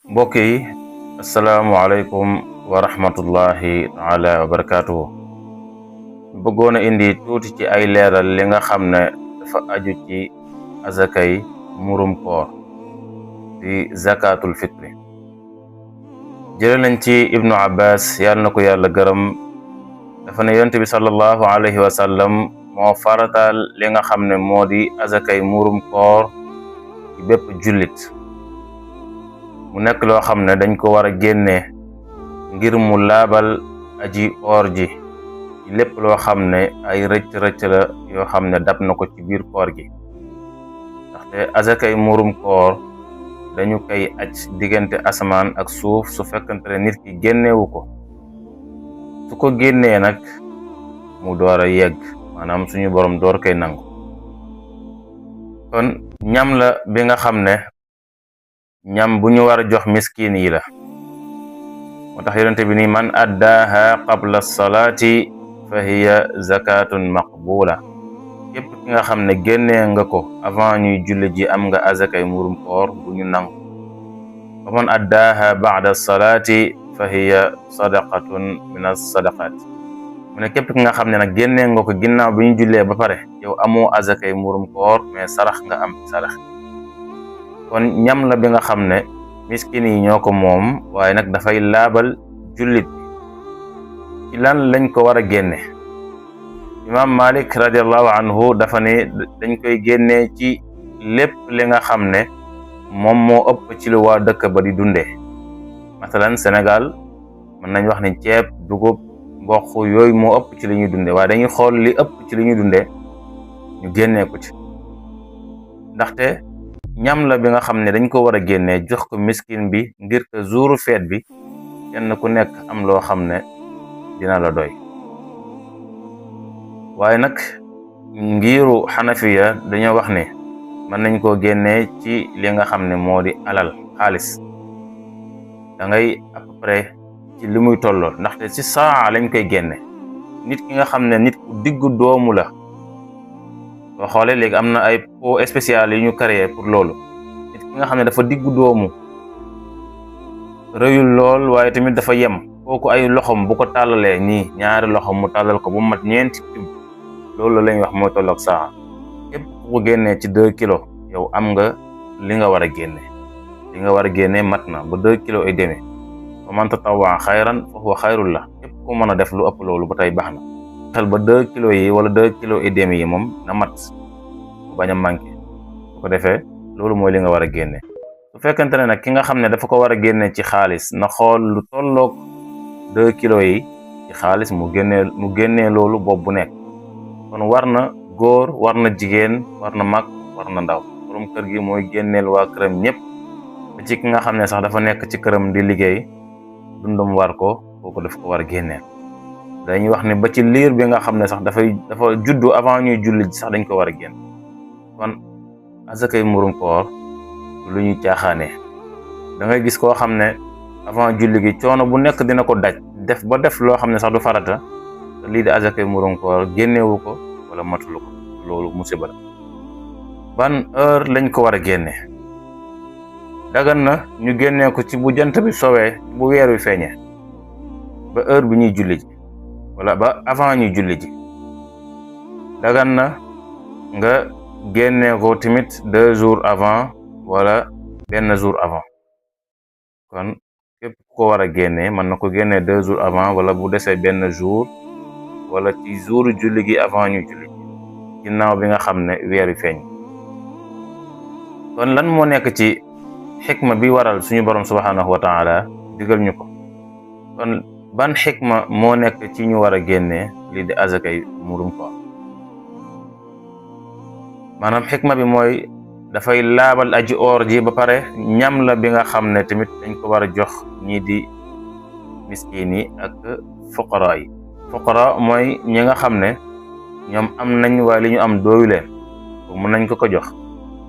mbokk yi asalaamualeykum wa rahmatullahi taala wa barakatuhu bëggoon a indi tuuti ci ay leeral li nga xam ne dafa aju ci azakay murum koor di zakatul fitri. jële nañ ci ibnu abbas yàlla na ko yàlla gërëm dafa ne yonent bi sallallahu alayhi wa sallam moo farataal li nga xam ne moo di azakay murum koor ci bépp jullit mu nekk loo xam ne dañ ko war a génnee ngir mu laabal aji oor ji ci lépp loo xam ne ay rëcc-rëcc la yoo xam ne dab na ko ci biir koor gi ndaxte azakay murum koor dañu koy aj diggante asamaan ak suuf su fekkante ne nit ki génnewu ko su ko génnee nag mu door a yegg maanaam suñu borom door koy nangu. kon ñam la bi nga xam ne ñam bu ñu war a jox miskin yi la moo tax yonente bi ni man addaaha qabla salaati fa hiya zakatun maqbula képp ki nga xam ne génnee nga ko avant ñuy julli ji am nga azakay murum koor bu ñu nangu wa man addaaha ba'da salaati fa hiya sadaqatun min as-sadaqat mu ne képp ki nga xam ne nag génnee nga ko ginnaaw bi ñu jullee ba pare yow amoo azakay murum koor mais sarax nga am sarax. kon ñam la bi nga xam ne miskin yi ñoo ko moom waaye nag dafay laabal jullit ci lan lañ ko war a génne. imam malik radiallahu anhu dafa ne dañ koy génnee ci lépp li nga xam ne moom moo ëpp ci lu waa dëkk ba di dundee. masalan Sénégal mën nañ wax ne ceeb dugub mboq yooyu moo ëpp ci li ñuy dundee waaye dañuy xool li ëpp ci li ñuy dundee ñu génnee ko ci ndaxte ñam la bi nga xam ne dañ ko war a génnee jox ko miskin bi ngir que jouru feet bi kenn ku nekk am loo xam ne dina la doy. waaye nag ngiiru xanafiya dañoo wax ne mën nañ koo génnee ci li nga xam ne moo di alal xaalis da ngay à peu près ci li muy tolloo ndaxte ci saa lañ koy génne. nit ki nga xam ne nit ku diggu doomu la boo xoolee léegi am na ay pot spécial yu ñu créé pour loolu nit ki nga xam ne dafa diggu doomu rëyul lool waaye tamit dafa yem kooku ay loxom bu ko tàllalee nii ñaari loxom mu tàllal ko bu mat ñeenti tib loolu lañ wax mooy tolloog saa képp ku ko génnee ci 2 kilos yow am nga li nga war a génne li nga war a génne mat na ba 2 kilos et demi fa man tatawwa xayran fa huwa xayrul la képp ku mën a def lu ëpp loolu ba tey baax na xel ba 2 kilos yi wala 2 kilos et demi yi moom na mat bañ a manqué su ko defee loolu mooy li nga war a génne. su fekkente ne nag ki nga xam ne dafa ko war a génne ci xaalis na xool lu tolloog 2 kilos yi ci xaalis mu génnee loolu boobu bu nekk. kon war na góor war na jigéen war na mag war na ndaw borom kër gi mooy génneel waa këram ñëpp ba ci ki nga xam ne sax dafa nekk ci këram di liggéey dundum war ko kooku daf ko war a génneel. dañuy wax ne ba ci liir bi nga xam ne sax dafa juddu avant ñuy julli sax dañ ko war a génn. kon azakay murum koor lu ñuy caaxaanee da ngay gis koo xam ne avant julli gi coono bu nekk dina ko daj def loo xam ne sax du farata lii di azakay murum koor génnewu ko wala matulu ko loolu musiba la. ban heure lañ ko war a génne dagan na ñu génnee ko ci bu jant bi sowee bu weer wi feeñee ba heure bi ñuy julli ji wala ba avant ñuy julli ji dagan na nga génnee ko tamit 2 jours avant wala benn jour avant. kon képp ko war a génnee mën na ko génnee 2 jours avant wala bu desee benn jour wala ci jour julli gi avant ñu julli ginnaaw bi nga xam ne weer wi feeñ. kon lan moo nekk ci xikma bi waral suñu borom subhanahu wa taala digal ñu ko. kon ban xikma moo nekk ci ñu war a génnee lii di azakay murum koor maanaam xikma bi mooy dafay laabal aji oor ji ba pare ñam la bi nga xam ne tamit dañ ko war a jox ñii di miskin yi ak fuqara yi. fuqara mooy ñi nga xam ne ñoom am nañ waaye li ñu am dooyu leen mën nañ ko jox.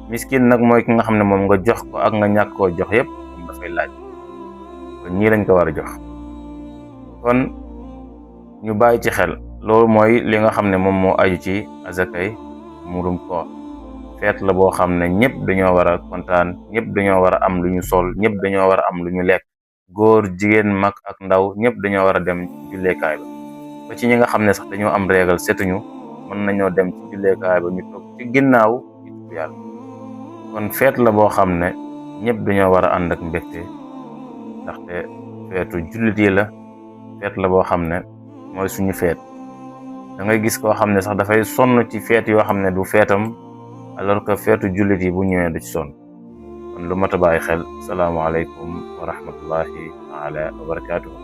miskin nag mooy ki nga xam ne moom nga jox ko ak nga ñàkk koo jox yépp moom dafay laaj kon ñii lañ ko war a jox. kon ñu bàyyi ci xel loolu mooy li nga xam ne moom moo aju ci azakay murum koor. feet la boo xam ne ñëpp dañoo war a kontaan, ñëpp dañoo war a am lu ñu sol, ñëpp dañoo war a am lu ñu lekk, góor jigéen mag ak ndaw ñëpp dañoo war a dem ci julleekaay ba ci ñi nga xam ne sax dañoo am régal setuñu mën nañoo dem ci julleekaay ba ñu toog ci ginnaaw ci tudd yàlla. kon feet la boo xam ne ñëpp dañoo war a ànd ak mbégte ndaxte feetu jullit yi la, feet la boo xam ne mooy suñu feet. da ngay gis koo xam ne sax dafay sonn ci feet yoo xam ne du feetam, alors que feetu jullit yi bu ñëwee du ci sonn. kon lu mat a bàyyi xel. salaamu aleykum wa rahmatullahi taala wa barakaatuhu.